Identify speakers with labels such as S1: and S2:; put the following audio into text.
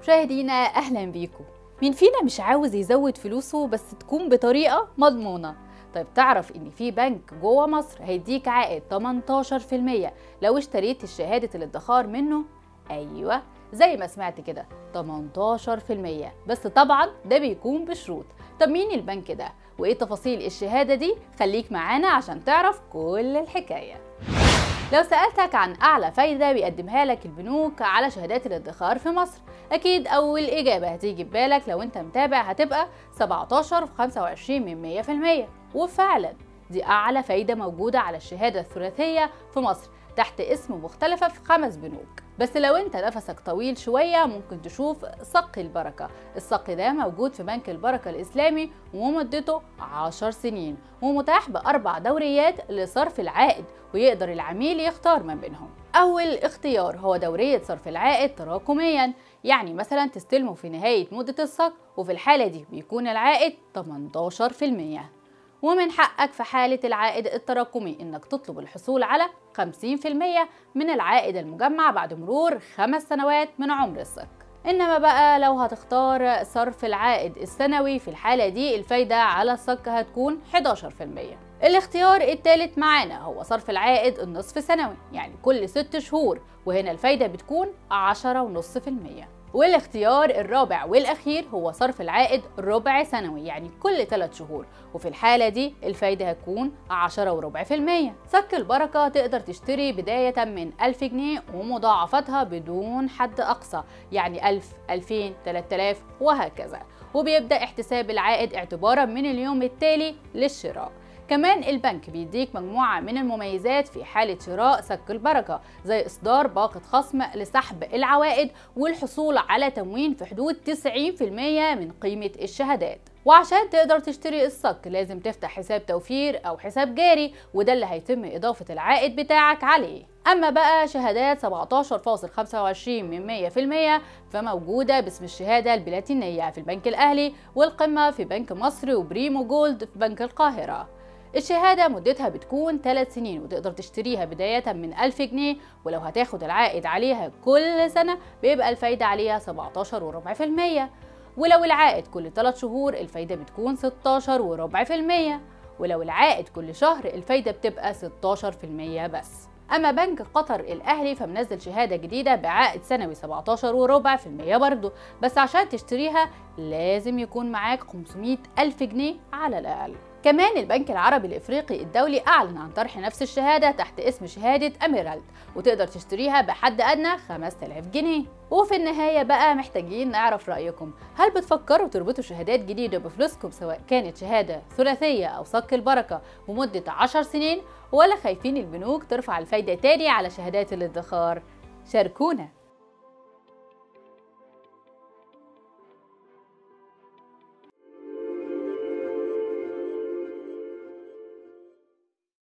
S1: مشاهدينا اهلا بيكم. مين فينا مش عاوز يزود فلوسه بس تكون بطريقة مضمونه؟ طيب تعرف ان في بنك جوه مصر هيديك عائد 18% لو اشتريت الشهادة الادخار منه؟ ايوه زي ما سمعت كده 18%، بس طبعا ده بيكون بشروط. طب مين البنك ده وايه تفاصيل الشهادة دي؟ خليك معانا عشان تعرف كل الحكاية. لو سألتك عن أعلى فايدة بيقدمها لك البنوك على شهادات الادخار في مصر، أكيد أول إجابة هتيجي ببالك لو أنت متابع هتبقى 17.25%، وفعلا دي أعلى فايدة موجودة على الشهادة الثلاثية في مصر تحت اسم مختلفة في 5 بنوك. بس لو انت نفسك طويل شوية ممكن تشوف صك البركة. الصك ده موجود في بنك البركة الإسلامي ومدته 10 سنين ومتاح ب4 دوريات لصرف العائد، ويقدر العميل يختار من بينهم. أول اختيار هو دورية صرف العائد تراكميا، يعني مثلا تستلمه في نهاية مدة الصك، وفي الحالة دي بيكون العائد 18%. ومن حقك في حالة العائد التراكمي إنك تطلب الحصول على 50% من العائد المجمع بعد مرور 5 سنوات من عمر الصك. إنما بقى لو هتختار صرف العائد السنوي، في الحالة دي الفايدة على الصك هتكون 11%. الاختيار الثالث معانا هو صرف العائد النصف سنوي، يعني كل 6 شهور، وهنا الفايدة بتكون 10.5%. والاختيار الرابع والأخير هو صرف العائد ربع سنوي، يعني كل 3 شهور، وفي الحالة دي الفايدة هتكون 10.25%. صك البركة تقدر تشتري بداية من 1000 جنيه ومضاعفتها بدون حد أقصى، يعني 1000، 2000، 3000 وهكذا، وبيبدأ احتساب العائد اعتبارا من اليوم التالي للشراء. كمان البنك بيديك مجموعة من المميزات في حالة شراء صك البركة، زي إصدار باقة خصم لسحب العوائد والحصول على تموين في حدود 90% من قيمة الشهادات. وعشان تقدر تشتري الصك لازم تفتح حساب توفير أو حساب جاري، وده اللي هيتم إضافة العائد بتاعك عليه. أما بقى شهادات 17.25% فموجودة باسم الشهادة البلاتينية في البنك الأهلي، والقمة في بنك مصر، وبريمو جولد في بنك القاهرة. الشهادة مدتها بتكون 3 سنين وتقدر تشتريها بداية من 1000 جنيه، ولو هتاخد العائد عليها كل سنة بيبقى الفايدة عليها 17.25%، ولو العائد كل 3 شهور الفايدة بتكون 16.25%، ولو العائد كل شهر الفايدة بتبقى 16% بس. أما بنك قطر الأهلي فمنزل شهادة جديدة بعائد سنوي 17.25% برضه، بس عشان تشتريها لازم يكون معاك 500,000 جنيه على الأقل. كمان البنك العربي الإفريقي الدولي أعلن عن طرح نفس الشهادة تحت اسم شهادة أميرالد، وتقدر تشتريها بحد أدنى 5000 جنيه. وفي النهاية بقى محتاجين نعرف رأيكم، هل بتفكروا تربطوا شهادات جديدة بفلوسكم سواء كانت شهادة ثلاثية أو صك البركة بمدة 10 سنين، ولا خايفين البنوك ترفع الفايدة تاني على شهادات الادخار؟ شاركونا.